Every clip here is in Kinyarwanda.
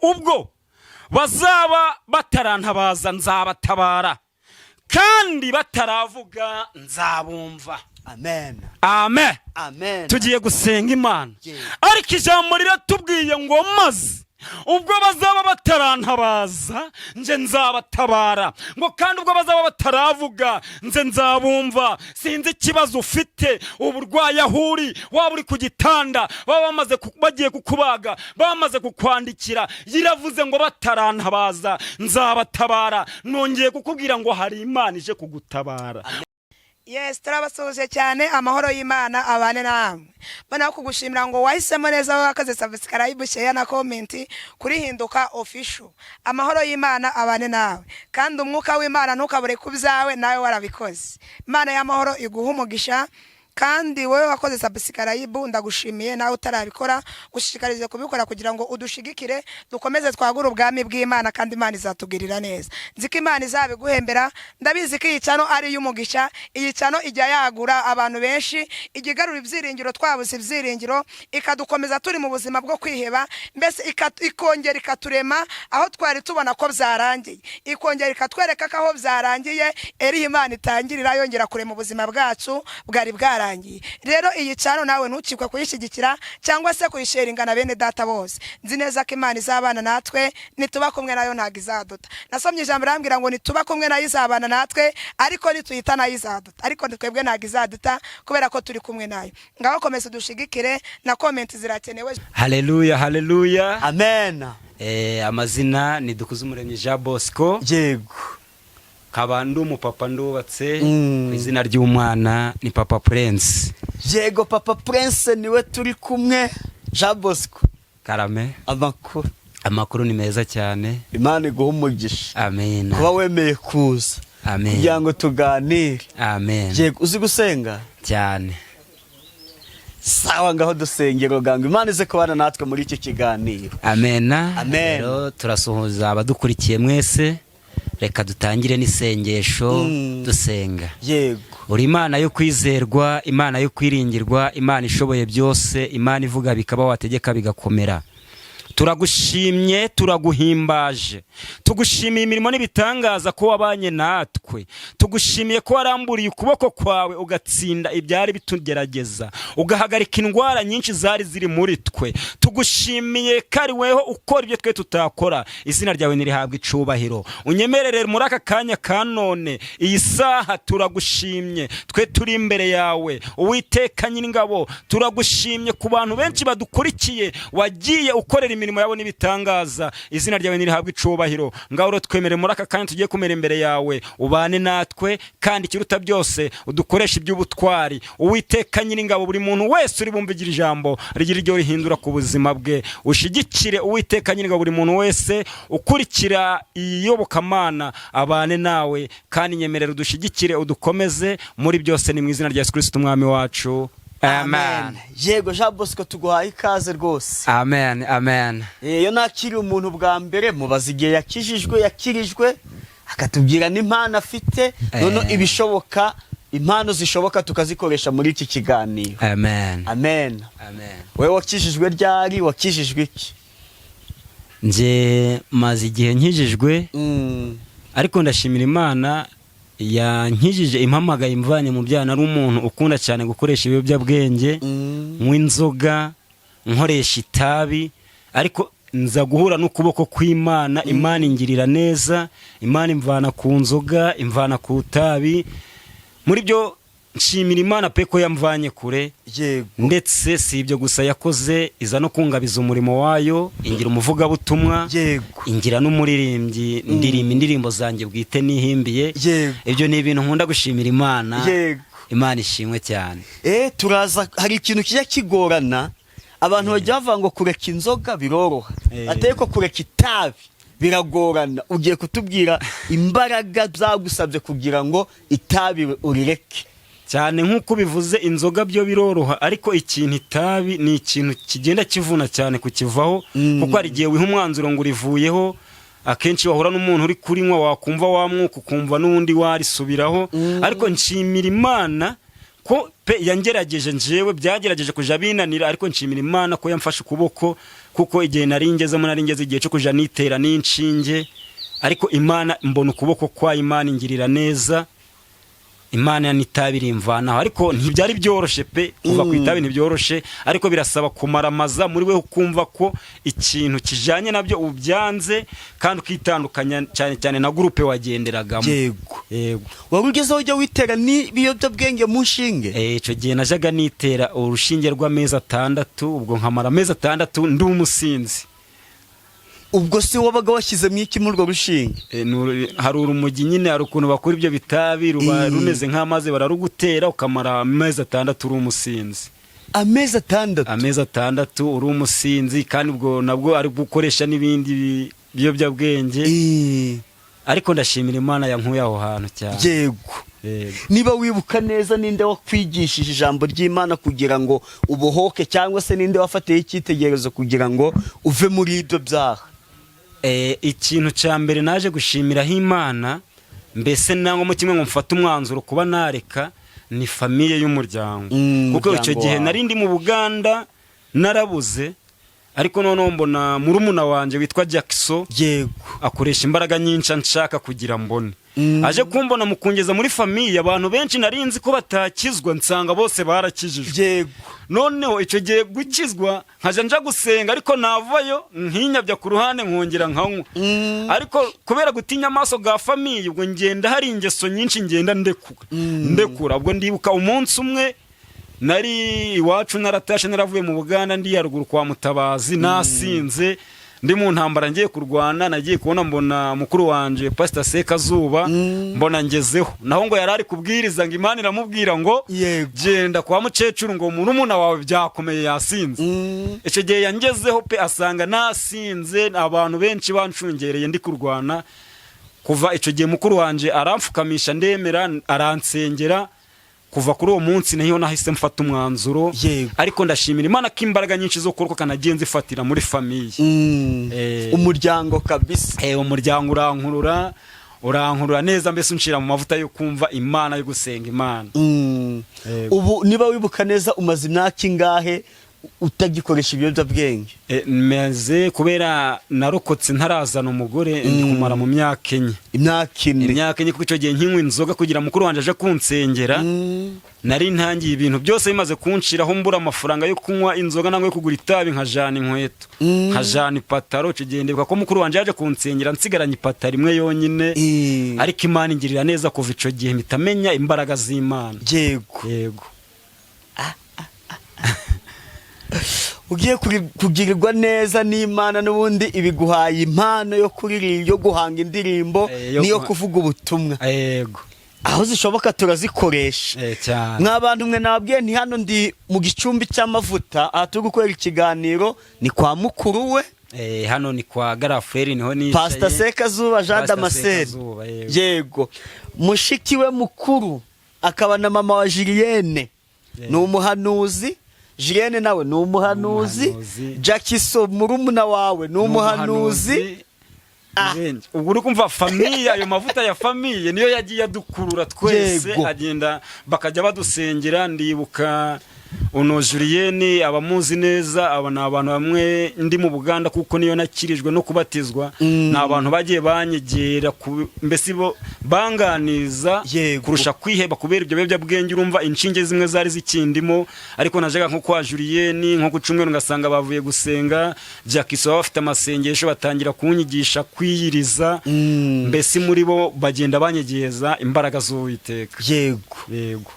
Ubwo bazaba batarantabaza, nzabatabara, kandi bataravuga, nzabumva. Amen. Amen. Amen. Tugiye gusenga Imana. Yeah. Ariko ijambo riratubwiye ngo: "Maze ubwo bazaba batarantabaza, nje nzabatabara," ngo kandi ubwo bazaba bataravuga, nze nzabumva. Sinzi ikibazo ufite, uburwayi, aho uri, waba uri ku gitanda, baba bamaze bagiye kukubaga, bamaze kukwandikira. Yiravuze ngo: "Batarantabaza, nzabatabara." Nongeye kukubwira ngo hari Imana ije kugutabara. Yes, turabasuhuje cyane. Amahoro y'Imana abane namwe. Mbona kugushimira ngo wahisemo neza, wakoze subscribe, share na comment kuri Hinduka Official. Amahoro y'Imana abane nawe, kandi umwuka w'Imana ntukabure ku byawe, nawe warabikoze. Imana y'amahoro iguha umugisha. Kandi wowe wakoze subscribe, ndagushimiye. Nawe utarabikora, gushishikarize kubikora kugira ngo udushigikire, dukomeze twagure ubwami bw'Imana, kandi Imana izatugirira neza. Nzi ko Imana izabiguhembera. Ndabizi ko iyi channel ari iy'umugisha. Iyi channel ijya yagura abantu benshi, ijya igarura ibyiringiro twabuze ibyiringiro, ikadukomeza turi mu buzima bwo kwiheba, mbese ikongera ikaturema aho twari tubona ko byarangiye, ikongera ikatwereka ko aho byarangiye eriho Imana itangirira yongera kurema ubuzima bwacu bwari bwarangiye. Rero iyi channel nawe ntukikwe kuyishyigikira cyangwa se kuyisharinga na bene data bose. Nzi neza ko Imana izabana natwe. Nituba kumwe nayo, ntabwo izaduta. Nasomye ijambo rambwira ngo nituba kumwe nayo izabana natwe, ariko nituyita nayo izaduta. Ariko twebwe ntabwo izaduta kubera ko turi kumwe nayo. Ngaho komeza udushigikire, na comment zirakenewe. Haleluya, haleluya. Amen. Amazina ni Dukuzumuremyi Jean Bosco. Nkaba ndi umupapa, ndubatse. Ku izina ry'umwana ni Papa Prince. Yego, Papa Prince niwe turi kumwe. Jean Bosco. Karame. Amakuru? Amakuru ni meza cyane. Imana iguha umugisha Amen. kuba wemeye kuza Amen. kugira ngo tuganire. Amen. Yego, uzi gusenga? Cyane. Sawa, ngaho dusengero ganga, Imana ize kubana natwe muri iki kiganiro. Amen. Amen. Rero turasuhuza abadukurikiye mwese. Reka dutangire n'isengesho. Dusenga. Uri Imana yo kwizerwa, Imana yo kwiringirwa, Imana ishoboye byose, Imana ivuga bikaba, wategeka bigakomera. Turagushimye, turaguhimbaje, tugushimiye imirimo n'ibitangaza ko wabanye natwe. Tugushimiye ko waramburiye ukuboko kwawe ugatsinda ibyari bitugerageza, ugahagarika indwara nyinshi zari ziri muri twe. Tugushimiye ko ari weho ukora ibyo twe tutakora. Izina ryawe ntirihabwe icubahiro. Unyemerere muri aka kanya ka none, iyi saha, turagushimye twe turi imbere yawe, Uwiteka Nyiringabo. Turagushimye ku bantu benshi badukurikiye wagiye ukorera imirimo yabo n'ibitangaza. Izina ryawe ntirihabwe icubahiro. Ngaho rero twemere muri aka kanya tugiye kumera imbere yawe, ubane natwe, kandi ikiruta byose udukoreshe iby'ubutwari. Uwiteka Nyiringabo, buri muntu wese uri bumve igira ijambo rigira iryo rihindura ku buzima bwe. Ushigikire, Uwiteka Nyiringabo, buri muntu wese ukurikira iyi yobokamana, abane nawe, kandi nyemerera udushigikire, udukomeze muri byose. Ni mu izina rya Yesu Kristo Umwami wacu, amen. Yego, Jean Bosco, tuguhaye ikaze rwose. Amen, amen. Iyo nakiriye umuntu bwa mbere, mubaza igihe yakijijwe, yakirijwe, akatubwira n'impano afite, noneho ibishoboka, impano zishoboka tukazikoresha muri iki kiganiro. Amen. Amen. Amen. Wowe wakijijwe ryari? Wakijijwe iki? Nje maze igihe nkijijwe, ariko ndashimira Imana yankijije, impamagaye, imvanye mu byaha. Nari umuntu ukunda cyane gukoresha ibiyobyabwenge, nywa inzoga, nkoresha itabi, ariko nza guhura n'ukuboko kw'Imana. Imana ingirira neza, Imana imvana ku nzoga, imvana ku itabi. Muri byo nshimira Imana pe ko yamvanye kure. Ndetse si ibyo gusa yakoze, iza no kungabiza umurimo wayo, ingira umuvugabutumwa, ingira n'umuririmbyi, ndirimba indirimbo zanjye bwite nihimbiye. Ibyo ni ibintu nkunda gushimira Imana. Imana ishimwe cyane. Turaza, hari ikintu kijya kigorana. Abantu bajya bavuga ngo kureka inzoga biroroha, atari ko kureka itabi biragorana. Ugiye kutubwira imbaraga byagusabye kugira ngo itabi urireke. Cyane, nk'uko bivuze, inzoga byo biroroha, ariko ikintu itabi ni ikintu kigenda kivuna cyane kukivaho, kuko hari igihe wiha umwanzuro ngo urivuyeho, akenshi wahura n'umuntu uri kurinywa, wakumva wamwuka, ukumva n'undi warisubiraho. Ariko nshimira Imana Ko pe yangerageje, njyewe byagerageje kuja binanira, ariko nshimira Imana ko yamfashe ukuboko, kuko igihe nari ngezemo, nari ngeze igihe cyo kuja nitera n'inshinge, ariko Imana, mbona ukuboko kwa Imana ingirira neza. Imana n'itabi rimvanaho, ariko ntibyari byoroshe pe. Kuva ku itabi ntibyoroshe, ariko birasaba kumaramaza muri we, ukumva ko ikintu kijanye nabyo ubyanze, kandi ukitandukanya cyane cyane na groupe wagenderagamo. Yego. Yego. Wari ugezeho ujya witera n'ibiyobyabwenge mu nshinge? Icyo gihe najyaga nitera urushinge rw'amezi 6, ubwo nkamara amezi 6 ndi umusinzi. Ubwo se wabaga washyizemo iki muri urwo rushinge? Hari urumogi nyine, hari ukuntu bakora ibyo bitabi ruba rumeze nk'amazi, bararugutera ukamara amezi 6 uri umusinzi. Amezi 6? Amezi 6 uri umusinzi, kandi ubwo nabwo ari gukoresha n'ibindi biyobyabwenge. Ariko ndashimira Imana yankuye aho hantu cyane. Yego. Niba wibuka neza, ninde wakwigishije ijambo ry'Imana kugira ngo ubohoke, cyangwa se ninde wafatiye icyitegererezo kugira ngo uve muri ibyo byaha? Ikintu cya mbere naje gushimiraho Imana, mbese nangwa mo kimwe ngo mfate umwanzuro kuba nareka, ni famille y'umuryango, kuko icyo umuryango gihe wawe. nari ndi mu Buganda narabuze, ariko noneho mbona murumuna wanjye witwa Jackson akoresha imbaraga nyinshi anshaka kugira mbone. Aje kumbona mu kungeza muri famille, abantu benshi nari nzi ko batakizwa nsanga bose barakijijwe. Noneho icyo gihe gukizwa, nkajya nja gusenga, ariko navayo nkinyabya ku ruhande, nkongera nkanywa, ariko kubera gutinya amaso ga famille, ubwo ngenda hari ingeso nyinshi ngenda ndekura, ndekura. Ubwo ndibuka umunsi umwe nari iwacu, naratashe, naravuye mu Buganda, ndi haruguru kwa Mutabazi, nasinze, ndi mu ntambara ngiye kurwana. Nagiye kubona mbona mukuru wanje Pastor Sekazuba, mbona ngezeho naho ngo yari ari kubwiriza, ngo Imana iramubwira ngo genda kwa mukecuru, ngo murumuna wawe byakomeye yasinze. Icyo gihe yangezeho pe, asanga nasinze, abantu benshi banshungereye ndi kurwana. Kuva icyo gihe mukuru wanje aramfukamisha, ndemera, aransengera. Kuva kuri uwo munsi niho nahise mfata umwanzuro. Ariko ndashimira Imana ko imbaraga nyinshi zo kurokoka nagiye nzifatira muri famille. Umuryango kabisa. Umuryango urankurura, urankurura neza, mbese unshira mu mavuta yo kumva Imana, yo gusenga Imana. Yego. Ubu niba wibuka neza, umaze imyaka ingahe utagikoresha ibiyobyabwenge? Meze kubera narokotse ntarazana umugore, ndi kumara mu myaka 4. Imyaka 4? Imyaka 4, kuko icyo gihe nkinywa inzoga kugira mukuru wanjye aje kunsengera, nari ntangiye ibintu byose bimaze kunshiraho, mbura amafaranga yo kunywa inzoga nangwa yo kugura itabi, nkajana inkweto, nkajana ipataro. Icyo gihe ndibuka ko mukuru wanjye yaje kunsengera nsigaranye ipataro imwe yonyine. Ariko Imana ingirira neza, kuva icyo gihe mpita menya imbaraga z'Imana. Yego. Ugiye kugirirwa neza n'Imana, n'ubundi ibiguhaye impano yo kuririmba, yo guhanga indirimbo n'iyo kuvuga ubutumwa. Yego. Aho zishoboka turazikoresha. Cyane. Mwa bantu mwe, nababwiye nti hano ndi mu gicumbi cy'amavuta. Aha turi gukorera ikiganiro ni kwa mukuru we. Hano ni kwa Garaferi, niho nicaye. Pastor Sekazuba Jean Pastor Damascene. Sekazuba, yego. Yego, mushiki we mukuru akaba na mama wa Julienne ni umuhanuzi. Julienne nawe ni umuhanuzi. Umuhanuzi. Jackson murumuna wawe ni umuhanuzi. Ni benshi. Ubwo uri kumva famille, ayo mavuta ya famille niyo yagiye adukurura twese. Agenda bakajya badusengera. Ndibuka uno Julienne, abamuzi neza, aba ni abantu bamwe ndi mu Buganda, kuko niyo nakirijwe no kubatizwa. Ni abantu bagiye banyegera, mbese bo banganiza kurusha kwiheba kubera ibyo biyobyabwenge. Urumva inshinge zimwe zari zikindimo, ariko najyaga nko kwa Julienne nko ku cyumweru, ngasanga bavuye gusenga, Jackson baba bafite amasengesho, batangira kunyigisha kwiyiriza. Mbese muri bo bagenda banyegeza imbaraga z'Uwiteka. Yego.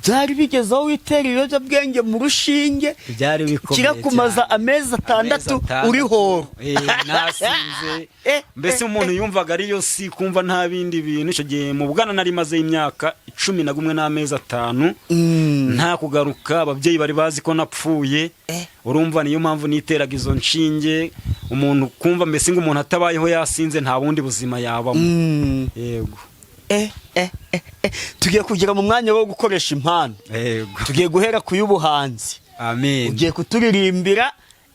Byari bigeze aho witera ibiyobyabwenge mu rushinge, Byari bikomeye kirakumaza cyane. amezi 6 Amezi 6. uri horo. Nasinze. Mbese umuntu yumvaga ariyo si kumva nta bindi bintu. Icyo gihe mu bwana nari maze imyaka 11 n'amezi 5 nta kugaruka. Ababyeyi bari bazi ko napfuye. Urumva niyo mpamvu niteraga izo nshinge. Umuntu kumva mbese ngo umuntu atabayeho yasinze, nta bundi buzima yabamo. Yego. Tugiye kugera mu mwanya wo gukoresha impano. Yego. Tugiye guhera ku y'ubuhanzi. Amen. Ugiye kuturirimbira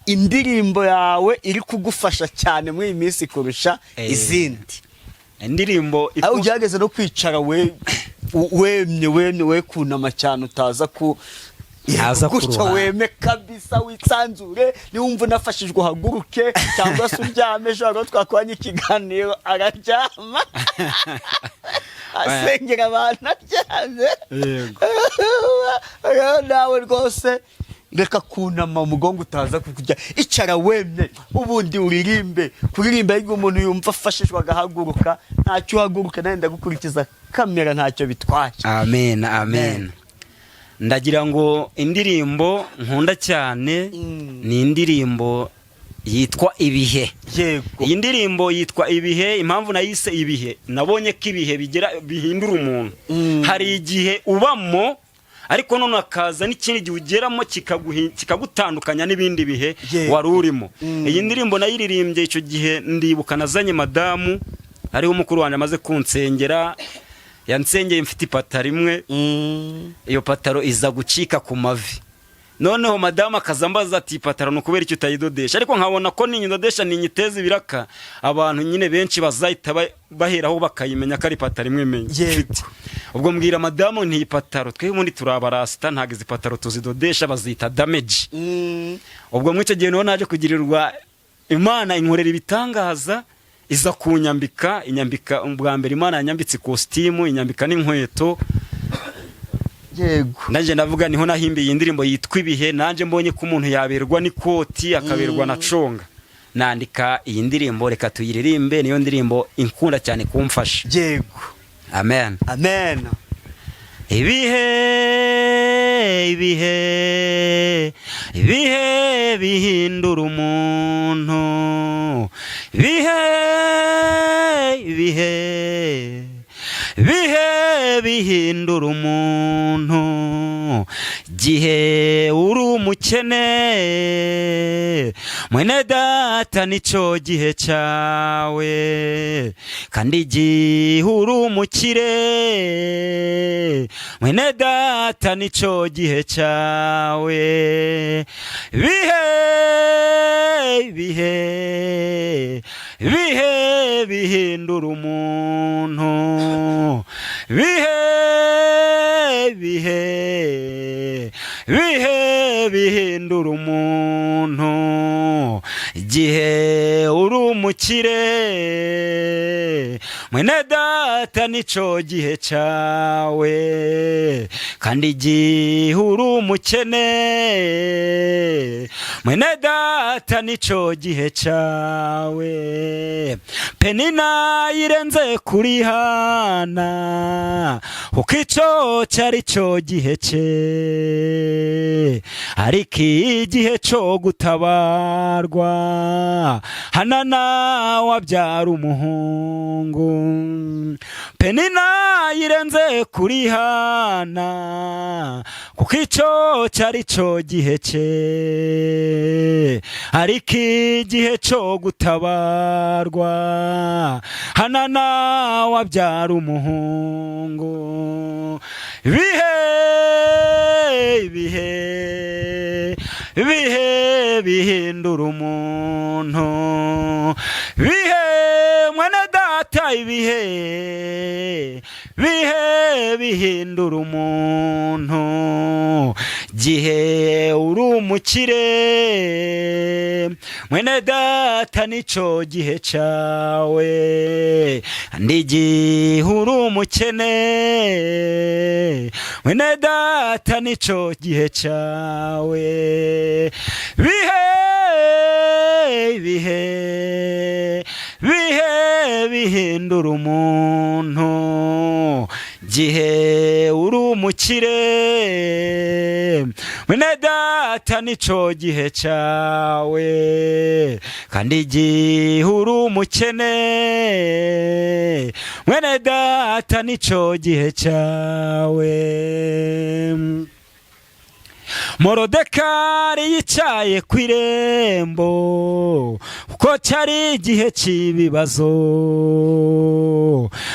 indirimbo yawe iri kugufasha cyane muri iyi minsi kurusha izindi. Indirimbo Aho ugerageza no kwicara we. Wemye, wemye, we kunama cyane utaza ku Ntaza gutyo. Kuruha. Weme kabisa, wisanzure. Niwumva unafashijwe uhaguruke cyangwa se uryame. Ejo hari uwo twakoranye ikiganiro araryama, asengera abantu aryamye. Yego. Rero nawe rwose reka kunama, umugongo utaza kujya. Icara wemye, ubundi uririmbe. Kuririmba ariko umuntu yumva afashijwe agahaguruka, ntacyo uhaguruka, nawe ndagukurikiza kamera, ntacyo bitwaye. Amen, amen. Ndagira ngo indirimbo nkunda cyane ni indirimbo yitwa "Ibihe". Iyi ndirimbo yitwa "Ibihe". Impamvu nayise "Ibihe", nabonye ko ibihe bigira bihindura umuntu. Hari igihe ubamo, ariko none hakaza n'ikindi gihe ugeramo kikagutandukanya n'ibindi bihe wari urimo. Iyi ndirimbo nayiririmbye icyo gihe, ndibuka nazanye madamu, hariho umukuru wanjye amaze kunsengera. Yansengeye mfite ipataro imwe. Iyo pataro iza gucika ku mavi. Noneho madamu akaza ambaza ati: "Ipataro ni ukubera icyo utayidodesha?" Ariko nkabona ko ninyidodesha, ninyiteza ibiraka, abantu nyine benshi bazahita baheraho bakayimenya ko ari ipataro imwe menye mfite. Ubwo mbwira madamu nti: "Ipataro, twe ubundi turi abarasita, ntabwo izi pataro tuzidodesha, bazita damage." Ubwo muri icyo gihe niho naje kugirirwa Imana, inkorera ibitangaza, iza kunyambika, inyambika bwa mbere. Imana yanyambitse ikositimu, inyambika n'inkweto. Nanjye ndavuga, niho nahimbiye iyi ndirimbo yitwa "Ibihe". Nanjye mbonye ko umuntu yaberwa n'ikoti, akaberwa na conga, nandika iyi ndirimbo. Reka tuyiririmbe, niyo ndirimbo inkunda cyane kumfasha. Amen. Amen. Ibihe, ibihe, ibihe bihindura umuntu. Ibihe, ibihe, ibihe bihindura umuntu. Gihe uri umukene, mwene data, nicyo gihe cyawe, kandi igihe uri umukire, mwene data, nicyo gihe cyawe. Ibihe, ibihe, ibihe bihindura umuntu. Ibihe, ibihe, ibihe bihindura umuntu. Igihe uri umukire, mwene data, nicyo gihe cyawe, kandi igihe uri umukene, mwene data, nicyo gihe cyawe. Penina yirenze kuri Hana, kuko icyo cyari cyo gihe cye, ariko igihe cyo gutabarwa, Hana nawe abyara umuhungu. Penina yirenze kuri Hana, kuko icyo cyari cyo gihe cye, ariko igihe cyo gutabarwa, Hana nawe abyara umuhungu. Ibihe, ibihe, ibihe bihindura umuntu. Ibihe, mwene data, ibihe, bihe bihindura umuntu. Gihe uri umukire, mwene data, nicyo gihe cyawe, kandi igihe uri umukene, mwene data, nicyo gihe cyawe. Bihe, ibihe, bihe bihindura umuntu. Gihe uri umukire, mwene data, nicyo gihe cyawe, kandi igihe uri umukene, mwene data, nicyo gihe cyawe. Morodekari yicaye ku irembo, kuko cyari igihe cy'ibibazo,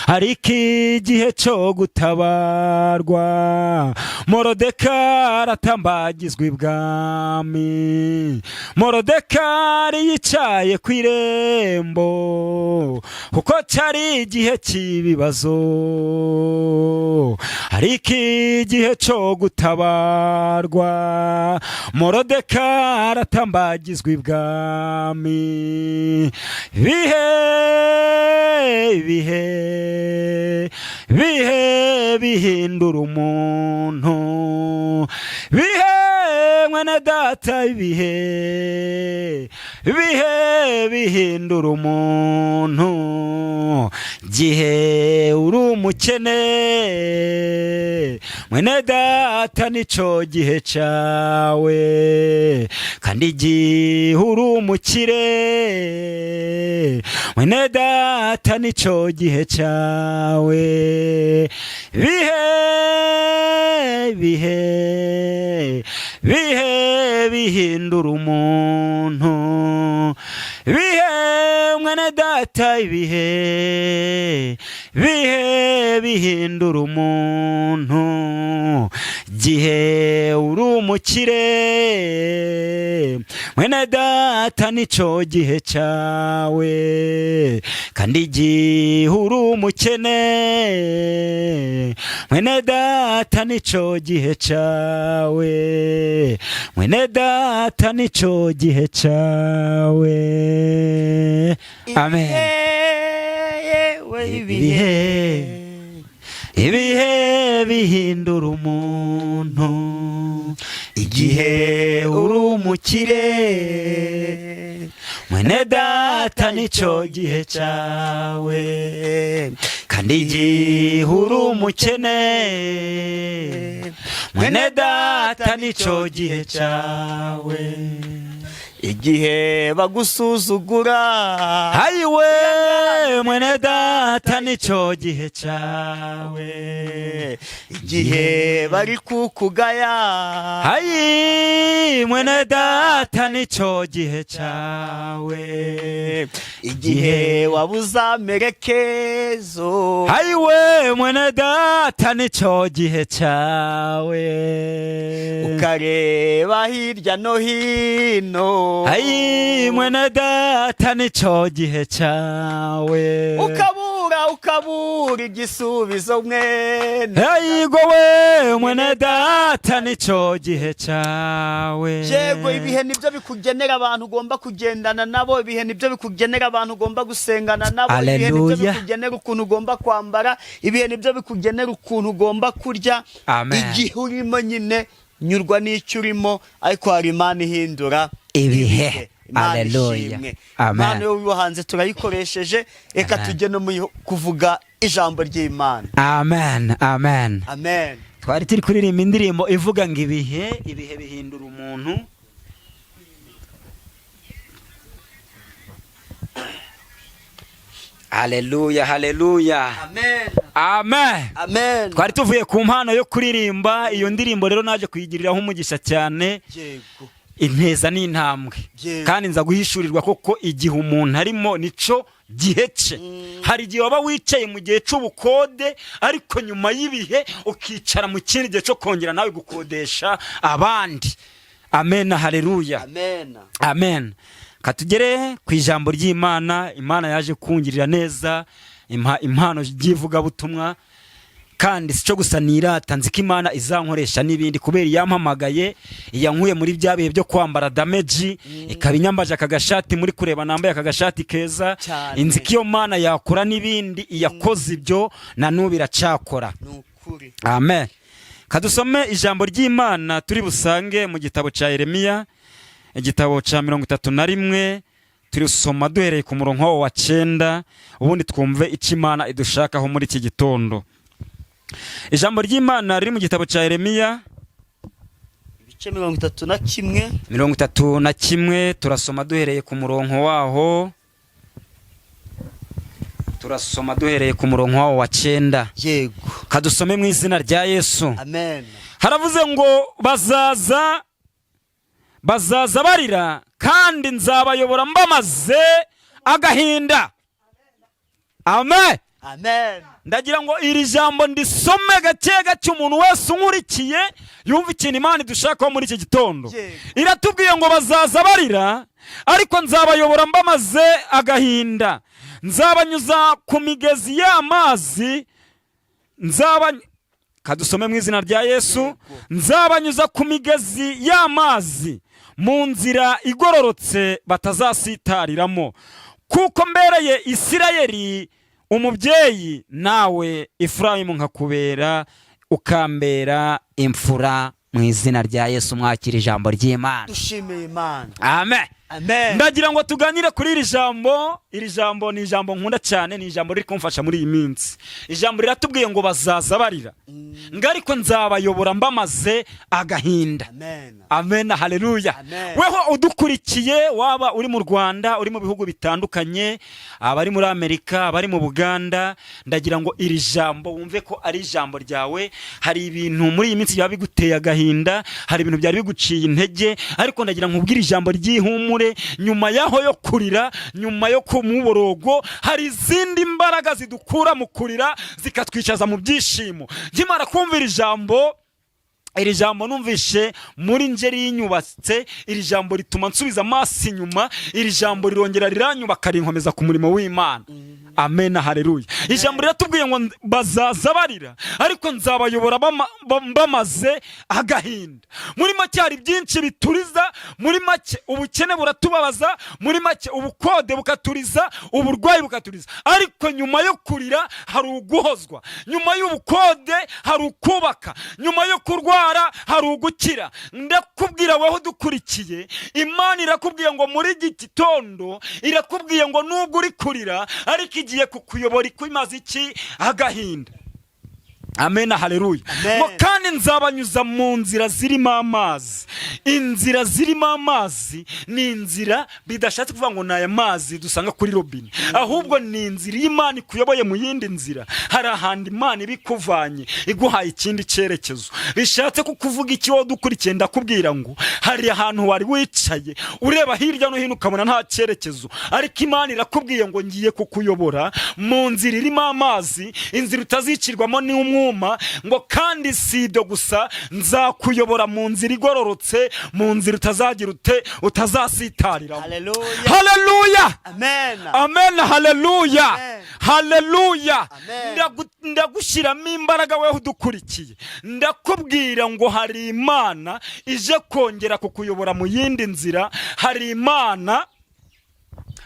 ariko igihe cyo gutabarwa. Morodekari atambagizwa ibwami. Morodekari yicaye ku irembo, kuko cyari igihe cy'ibibazo, ariko igihe cyo gutabarwa. Morodekari atambagizwa ibwami. Bihe, bihe, bihe bihindura umuntu. Bihe, mwene data, ibihe, bihe bihindura umuntu. Gihe uri umukene, mwene data, nico gihe cawe, kandi igihe uri umukire, mwene data, nico gihe cawe. Bihe, bihe, bihe bihindura umuntu. Bihe, mwene data, ibihe, bihe bihindura umuntu. Gihe uri umukire, mwene data, nico gihe cawe, kandi igihe uri umukene, mwene data, nico gihe cawe. Mwene data, nico gihe cawe. Amen. Yewe. Ibihe, ibihe bihindura umuntu. Igihe uri umukire, mwene data, nico gihe cawe, kandi igihe uri umukene, mwene data, nico gihe cawe. Igihe bagusuzugura, Hayiwe, mwene data, nico gihe cawe. Igihe bari kukugaya, Hayi, mwene data, nico gihe cawe. Igihe wabuze amerekezo, Hayiwe, mwene data, nico gihe cawe. Ukareba hirya no hino, Hayi, mwene data, nico gihe cawe. Ukabura, ukabura igisubizo, mwene Hayigo we, mwene data, nico gihe cawe. Yego, ibihe nibyo bikugenera abantu ugomba kugendana nabo, ibihe nibyo bikugenera abantu ugomba gusengana nabo, ibihe nibyo Hallelujah. bikugenera ukuntu ugomba kwambara, ibihe nibyo bikugenera ukuntu ugomba kurya. Amen. Igihe urimo nyine, nyurwa n'icyo urimo, ariko hari Imana ihindura Ibihe. Imana Hallelujah. ishimwe. Amen. Imana y'ubuhanzi turayikoresheje, reka Amen. tujye no mu kuvuga ijambo ry'Imana. Amen, amen. Amen. Twari turi kuririmba indirimbo ivuga ngo ibihe, ibihe bihindura umuntu. Haleluya, haleluya. Amen. Amen. Amen. Twari tuvuye ku mpano yo kuririmba iyo ndirimbo, rero naje kuyigiriraho umugisha cyane, inteza n'intambwe, kandi nza guhishurirwa koko igihe umuntu arimo nico gihe cye. Hari igihe waba wicaye mu gihe cy'ubukode, ariko nyuma y'ibihe ukicara mu kindi gihe cyo kongera nawe gukodesha abandi. Amen, haleluya. Amen. Amen. Katugere ku ijambo ry'Imana. Imana yaje kungirira neza, impa impano ry'ivugabutumwa, kandi si cyo gusa nirata, nzi ko Imana izankoresha n'ibindi, kubera iyampamagaye, iyankuye muri bya bihe byo kwambara dameji, ikaba inyambaje aka gashati muri kureba nambaye, aka gashati keza. Cyane. Inzi ko iyo Mana yakora n'ibindi, iyakoze ibyo na n'ubu iracyakora. Ni ukuri. Amen. Kadusome ijambo ry'Imana turi busange mu gitabo cya Yeremiya, igitabo cya 31. Turisoma duhereye ku murongo wa 9, ubundi twumve icyo Imana idushakaho muri iki gitondo. Ijambo ry'Imana riri mu gitabo cya Yeremiya, Ibice 31. 31, turasoma duhereye ku murongo waho. Turasoma duhereye ku murongo wawo wa 9. Kadusome mu izina rya Yesu. Amen. Haravuze ngo bazaza barira, kandi nzabayobora mbamaze agahinda. Amen. Amen. Ndagira ngo iri jambo ndisome gake gake, umuntu wese unkurikiye yumva ikintu Imana idushakaho muri iki gitondo. Iratubwiye ngo bazaza barira, ariko nzabayobora mbamaze agahinda, nzabanyuza ku migezi y'amazi, nzaba kadusome mu izina rya Yesu, nzabanyuza ku migezi y'amazi mu nzira igororotse batazasitariramo, kuko mbereye Isirayeli umubyeyi, nawe Efurayimu nkakubera, ukambera imfura. Mu izina rya Yesu, mwakira ijambo ry'Imana. Dushimiye Imana. Amen. Amen. Ndagira ngo tuganire kuri iri jambo. Iri jambo ni ijambo nkunda cyane, ni ijambo riri kumfasha muri iyi minsi. Ijambo riratubwiye ngo bazaza barira ngo, ariko nzabayobora mbamaze agahinda. Amen. Amen, haleluya. Amen. Weho udukurikiye, waba uri mu Rwanda, uri mu bihugu bitandukanye, abari muri Amerika, abari mu Buganda, ndagira ngo iri jambo wumve ko ari ijambo ryawe. Hari ibintu muri iyi minsi byaba biguteye agahinda, hari ibintu byari biguciye intege, ariko ndagira ngo nkubwire ijambo ry'ihumure. Nyuma yaho yo kurira, nyuma yo ku muborogo, hari izindi mbaraga zidukura mu kurira zikatwicaza mu byishimo. Nkimara kumva iri jambo, iri jambo numvishe muri ngeri yinyubatse. Iri jambo rituma nsubiza amaso inyuma. Iri jambo rirongera riranyubaka, rinkomeza ku murimo w'Imana. Amen, haleluya. Ijambo riratubwiye ngo bazaza barira, ariko nzabayobora bamaze agahinda. Muri make, hari byinshi bituriza. Muri make, ubukene buratubabaza. Muri make, ubukode bukaturiza, uburwayi bukaturiza, ariko nyuma yo kurira hari uguhozwa, nyuma y'ubukode hari ukubaka, nyuma yo kurwara hari ugukira. Ndakubwira wowe udukurikiye, Imana irakubwiye ngo muri iki gitondo, irakubwiye ngo nubwo uri kurira, ariko igiye kukuyobora ikumaze iki? Agahinda. Amen, haleluya. Amen. Ngo kandi nzabanyuza mu nzira zirimo amazi. Inzira zirimo amazi ni inzira bidashatse kuvuga ngo ni aya mazi dusanga kuri robine, ahubwo ni inzira iyo Imana ikuyoboye mu yindi nzira, hari ahantu Imana iba ikuvanye iguhaye ikindi cyerekezo. Bishatse kukuvuga iki, wowe udukurikiye? Ndakubwira ngo hari ahantu wari wicaye ureba hirya no hino ukabona nta cyerekezo, ariko Imana irakubwiye ngo ngiye kukuyobora mu nzira irimo amazi, inzira utazicirwamo n'umwuma. Ngo kandi si ibyo gusa, nzakuyobora mu nzira igororotse, mu nzira utazagira ute? Utazasitariramo. Haleluya. Haleluya. Amen. Amen, haleluya. Amen. Haleluya. Amen. Ndagushyiramo imbaraga weho udukurikiye, ndakubwira ngo hari Imana ije kongera kukuyobora mu yindi nzira. Hari Imana,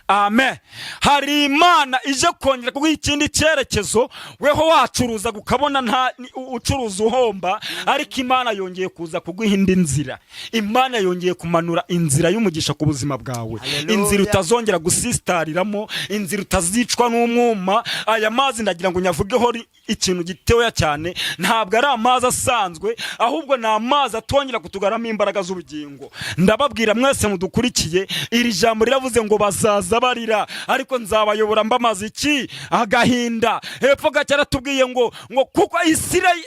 amen, hari Imana ije kongera kuguha ikindi cyerekezo. Weho wacuruza ukabona nta ucuruza uhomba, ariko Imana yongeye kuza kuguha indi nzira. Imana yongeye kumanura inzira y'umugisha ku buzima bwawe. Haleluya. Inzira utazongera gusitariramo, inzira utazicwa n'umwuma. Aya mazi ndagira ngo nyavugeho ikintu gitoya cyane. Ntabwo ari amazi asanzwe, ahubwo ni amazi atongera kutugaramo imbaraga z'ubugingo. Ndababwira mwese mudukurikiye, iri jambo riravuze ngo bazaza barira, ariko nzabayobora mbamaze iki? Agahinda. Hepfo gake aratubwiye ngo kuko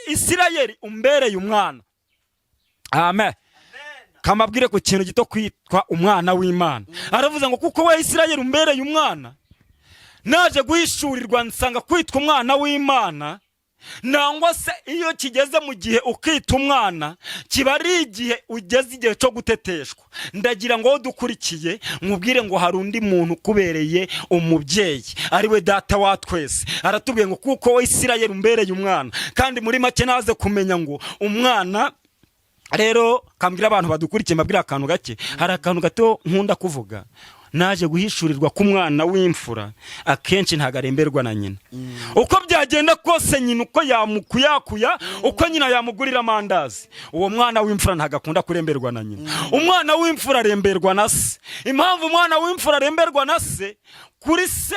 Isirayeli umbereye umwana. Amen. Kamabwire ku kintu gito kwitwa umwana w'Imana. Aravuze ngo kuko we Isirayeli umbereye umwana. Naje guhishurirwa nsanga kwitwa umwana w'Imana, nangwa se iyo kigeze mu gihe ukita umwana, kiba ari igihe ugeze igihe cyo guteteshwa. Ndagira ngo wowe udukurikiye nkubwire ngo hari undi muntu ukubereye umubyeyi, ari we Data wa twese. Aratubwiye ngo kuko we Isirayeli umbereye umwana. Kandi muri make naze kumenya ngo umwana rero, kambwira abantu badukurikiye, mbabwira akantu gake. Hari akantu gato nkunda kuvuga. Naje guhishurirwa ko umwana w'imfura akenshi ntabwo aremberwa na nyina. Uko byagenda kose, nyina uko yamukuyakuya, uko nyina yamugurira amandazi, uwo mwana w'imfura ntabwo akunda kuremberwa na nyina. Umwana w'imfura aremberwa na se. Impamvu umwana w'imfura aremberwa na se, kuri se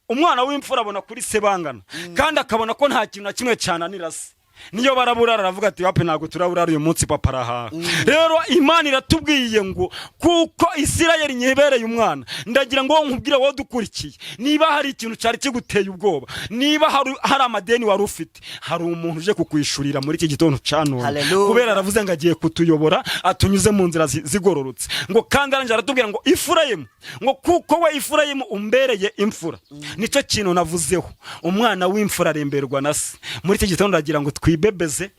umwana w'imfura abona kuri se bangana, kandi akabona ko nta kintu na kimwe cyananira se. Niyo baraburara, aravuga ati: "Wapi, ntabwo turaburara uyu munsi, papa arahaha." Rero Imana iratubwiye ngo kuko Isirayeli nyibereye umwana. Ndagira ngo nkubwire wowe dukurikiye, niba hari ikintu cyari kiguteye ubwoba, niba hari amadeni wari ufite, hari umuntu uje kukwishurira muri iki gitondo cya none. Hallelujah. Kubera aravuze ngo agiye kutuyobora, atunyuze mu nzira zigororotse. Ngo kandi arangije aratubwira ngo Ifurayimu, ngo kuko we Ifurayimu umbereye imfura. Nicyo kintu navuzeho, umwana w'imfura aremberwa na se. Muri iki gitondo ndagira ngo twibebeze,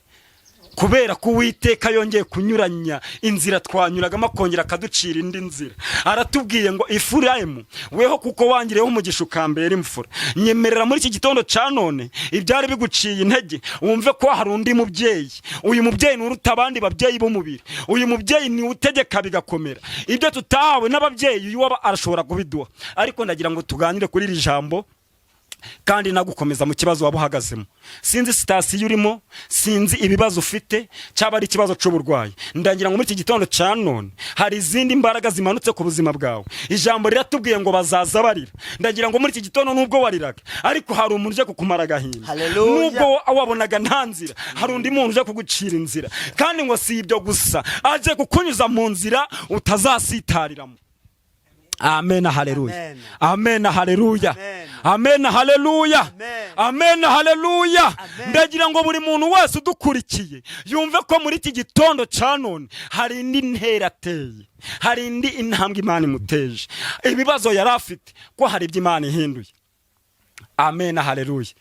kubera ko Uwiteka yongeye kunyuranya inzira twanyuragamo, akongera akaducira indi nzira. Aratubwiye ngo: "Ifurayimu, weho kuko wangiriyeho umugisha ukambera imfura, nyemerera muri iki gitondo cya none ibyari biguciye intege wumve ko hari undi mubyeyi. Uyu mubyeyi ni uruta abandi babyeyi b'umubiri. Uyu mubyeyi ni utegeka bigakomera. Ibyo tutahawe n'ababyeyi, uyu waba arashobora kubiduha." Ariko ndagira ngo tuganire kuri iri jambo kandi nagukomeza mu kibazo waba uhagazemo. Sinzi situation urimo, sinzi ibibazo ufite, cyaba ari ikibazo cy'uburwayi. Ndagira ngo muri iki gitondo cya none hari izindi mbaraga zimanutse ku buzima bwawe. Ijambo riratubwiye ngo bazaza barira. Ndagira ngo muri iki gitondo, nubwo wariraga, ariko hari umuntu uje kukumara agahinda. Hallelujah. Nubwo wabonaga nta nzira, hari undi muntu uje kugucira inzira. Kandi ngo si ibyo gusa, aje kukunyuza mu nzira utazasitariramo. Amen, haleluya. Amen. Amen, haleluya. Amen. Amen, haleluya. Amen. Amen, haleluya. Amen. Ndagira ngo buri muntu wese udukurikiye yumve ko muri iki gitondo cya none hari indi ntera ateye, hari indi intambwe Imana imuteje. Ibibazo yari afite, ko hari ibyo Imana ihinduye. Amen, haleluya.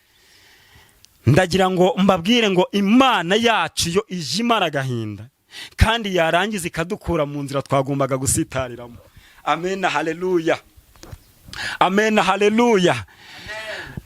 Ndagira ngo mbabwire ngo Imana yacu yo ije imara agahinda, kandi yarangiza ikadukura mu nzira twagombaga gusitariramo. Amen, haleluya. Amen, haleluya.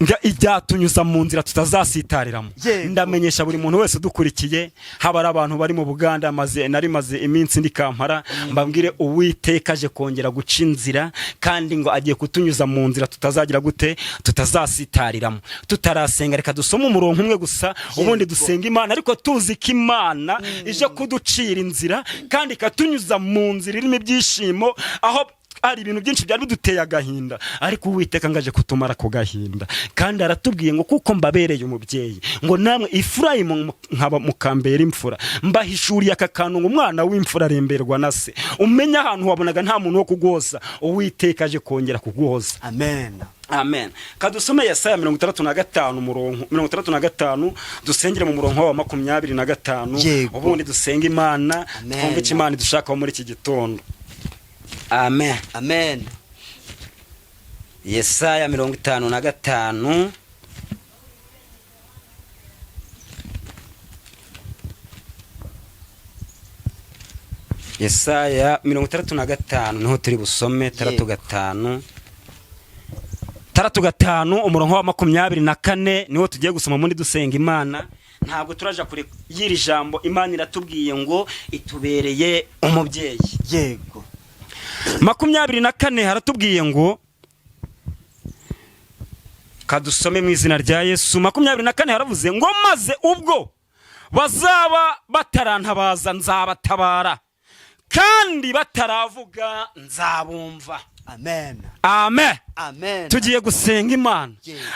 Nga ibyatunyuza mu nzira tutazasitariramo. Ndamenyesha buri muntu wese udukurikiye, haba ari abantu bari mu Buganda, maze nari maze iminsi ndi Kampala, mbabwire Uwiteka aje kongera guca inzira, kandi ngo agiye kutunyuza mu nzira tutazagira gute? Tutazasitariramo. Tutarasenga, reka dusome umurongo umwe gusa, ubundi dusenga Imana, ariko tuzi ko Imana ije kuducira inzira kandi ikatunyuza mu nzira irimo ibyishimo, aho hari ibintu byinshi byari biduteye agahinda, ariko Uwiteka ngaje kutumara ku gahinda. Kandi aratubwiye ngo kuko mbabereye umubyeyi, ngo namwe Ifurayimu nkaba mukambera imfura. Mbahishuriye aka kantu ngo umwana w'imfura aremberwa na se. Umenye ahantu wabonaga nta muntu wo kuguhoza, Uwiteka aje kongera kuguhoza. Amen. Amen. Kadusome Yesaya 65, umurongo 65, dusengere mu murongo wa 25. Ubundi dusenga Imana. Amen. Twumve icyo Imana idushakaho muri iki gitondo. Amen. Amen. Yesaya 55. Yesaya 65 niho turi busome. Taratu gatanu, taratu gatanu, umurongo wa 24 niwo tugiye gusoma muri dusenga Imana. Ntabwo turaja kure y'iri jambo. Imana iratubwiye ngo itubereye umubyeyi. 24 haratubwiye ngo, kadusome mu izina rya Yesu. 24 haravuze ngo: "Maze ubwo bazaba batarantabaza nzabatabara, kandi bataravuga nzabumva." Amen. Amen. Amen. Tugiye gusenga Imana.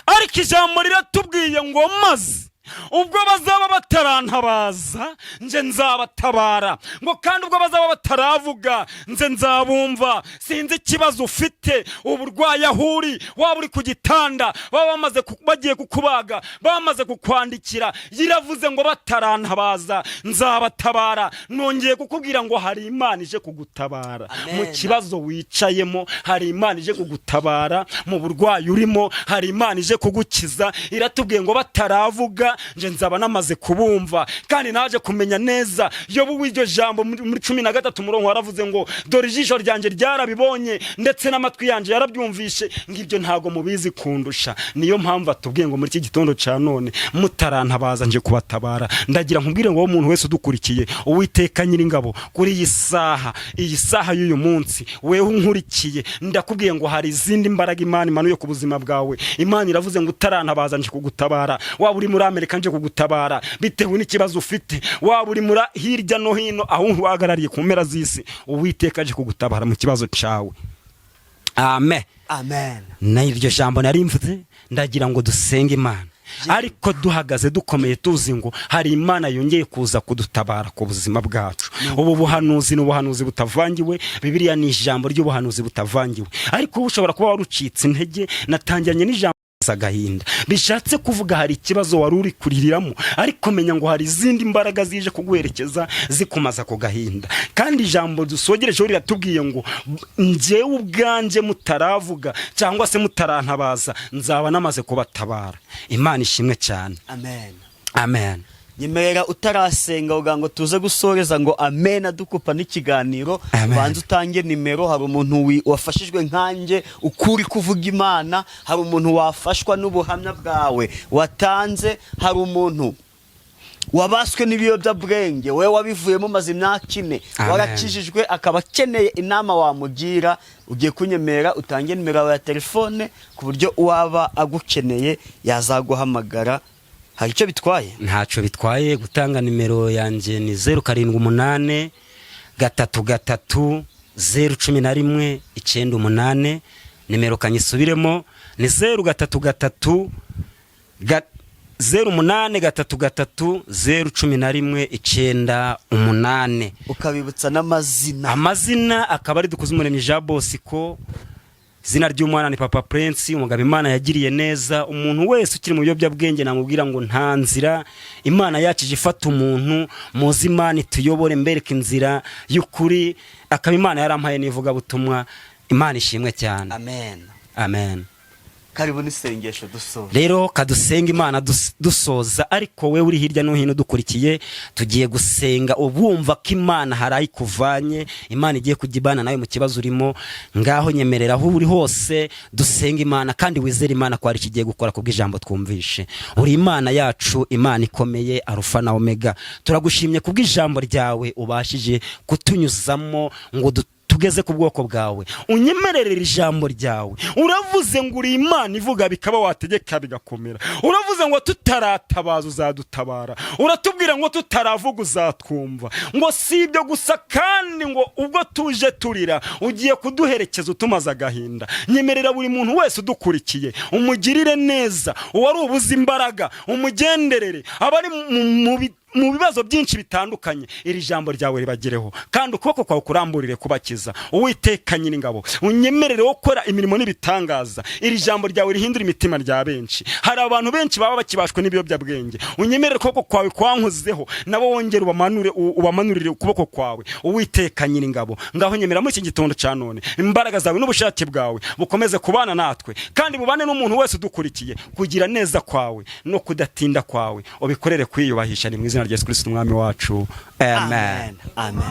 Ariko ijambo riratubwiye ngo: "Maze ubwo bazaba batarantabaza nje nzabatabara," ngo kandi ubwo bazaba bataravuga nze nzabumva. Sinzi ikibazo ufite, uburwayi, aho uri, waba uri ku gitanda, baba bamaze bagiye kukubaga, bamaze kukwandikira, yiravuze ngo: "Batarantabaza nzabatabara." Nongeye kukubwira ngo hari Imana ije kugutabara. Amen. Mu kibazo wicayemo hari Imana ije kugutabara, mu burwayi urimo hari Imana ije kugukiza. Iratubwiye ngo: "Bataravuga nje nzaba namaze kubumva." Kandi naje kumenya neza Yobu w'iryo jambo muri 13 umurongo waravuze ngo: "Dore ijisho ryanjye ryarabibonye, ndetse n'amatwi yanjye yarabyumvishe." Ngo ibyo ntago mubizi kundusha. Niyo mpamvu atubwiye ngo muri iki gitondo cya none: "Mutarantabaza nje kubatabara." Ndagira nkubwire ngo wowe umuntu wese udukurikiye, Uwiteka Nyiringabo kuri iyi saha, iyi saha y'uyu munsi, wewe unkurikiye, ndakubwiye ngo hari izindi mbaraga Imana imanuye ku buzima bwawe. Imana iravuze ngo: "Utarantabaza nje kugutabara." Waba uri muri Amerika, nje kugutabara bitewe n'ikibazo ufite. Waba uri muri hirya no hino, aho uhagarariye ku mpera z'isi, Uwiteka aje kugutabara mu kibazo cyawe. Amen. Amen. N'iryo jambo nari mvuze, ndagira ngo dusenge Imana. Ariko duhagaze dukomeye, tuzi ngo hari Imana yongeye kuza kudutabara ku buzima bwacu. Ubu buhanuzi ni ubuhanuzi butavangiwe. Bibiliya ni ijambo ry'ubuhanuzi butavangiwe. Ariko wowe ushobora kuba warucitse intege. Natangiranye n'ijambo agahinda, bishatse kuvuga hari ikibazo wari uri kuririramo, ariko menya ngo hari izindi mbaraga zije kuguherekeza zikumaza ku gahinda. Kandi ijambo dusogerejeho riratubwiye ngo njyewe ubwanjye mutaravuga cyangwa se mutarantabaza, nzaba namaze kubatabara. Imana ishimwe cyane. Amen. Amen. Nyemerera, utarasenga ugira ngo tuze gusoreza ngo amen, dukupa n'ikiganiro. Amen. Banza utange nimero. Hari umuntu wafashijwe nkanjye ukuri kuvuga Imana, hari umuntu wafashwa n'ubuhamya bwawe watanze, hari umuntu wabaswe n'ibiyobyabwenge, wowe wabivuyemo umaze imyaka 4 Amen. warakijijwe, akaba akeneye inama wamugira. Ugiye kunyemerera utange nimero yawe ya telefone ku buryo uwaba agukeneye yazaguhamagara. Hari icyo bitwaye? Ntacyo bitwaye gutanga nimero yanjye. Ni 078333 011 98. Nimero kanyisubiremo, ni 033 0833 011 98. Ukabibutsa n'amazina. Amazina akaba ari Dukuzumuremyi Jean Bosco, izina ry'umwana ni Papa Prince, umugabo Imana yagiriye neza. Umuntu wese ukiri mu biyobyabwenge namubwira ngo nta nzira Imana yacu ije ifata umuntu muzi. Imana ituyobore, mbereke inzira y'ukuri. Akaba Imana yarampaye n'ivugabutumwa. Imana ishimwe cyane. Amen. Amen. Karibu n'isengesho dusoza. Rero kadusenga Imana dusoza. Ariko we uri hirya no hino dukurikiye, tugiye gusenga. Ubumva ko Imana hari aho ikuvanye, Imana igiye kujya ibana nawe mu kibazo urimo. Ngaho nyemerera aho uri hose dusenga Imana, kandi wizere Imana ko hari icyo igiye gukora kubw'ijambo twumvishe. Uri Imana yacu, Imana ikomeye, Arufa na Omega. Turagushimye kubw'ijambo ryawe ubashije kutunyuzamo ngo tugeze ku bwoko bwawe. Unyemererere ijambo ryawe. Uravuze ngo uri Imana ivuga bikaba, wategeka bigakomera. Uravuze ngo tutaratabaza uzadutabara. Uratubwira ngo tutaravuga uzatwumva. Ngo si ibyo gusa kandi, ngo ubwo tuje turira ugiye kuduherekeza utumaze agahinda. Nyemerera buri muntu wese udukurikiye umugirire neza. Uwari ubuze imbaraga umugenderere. Abari mu bibazo byinshi bitandukanye, iri jambo ryawe ribagereho kandi ukuboko kwawe kuramburire kubakiza. Uwiteka Nyiringabo, unyemerere wo gukora imirimo n'ibitangaza. Iri jambo ryawe rihindura imitima rya benshi. Hari abantu benshi baba bakibashwe n'ibiyobyabwenge. Unyemerere ukuboko kwawe kwankuzeho, nabo wongere ubamanure, ubamanurire ukuboko kwawe. Uwiteka Nyiringabo, ngaho nyemera muri iki gitondo cya none imbaraga zawe n'ubushake bwawe bukomeze kubana natwe kandi bubane n'umuntu wese udukurikiye. Kugira neza kwawe no kudatinda kwawe ubikorere kwiyubahisha. Ni mu izina rya Yesu Kristo umwami wacu, amen. Amen.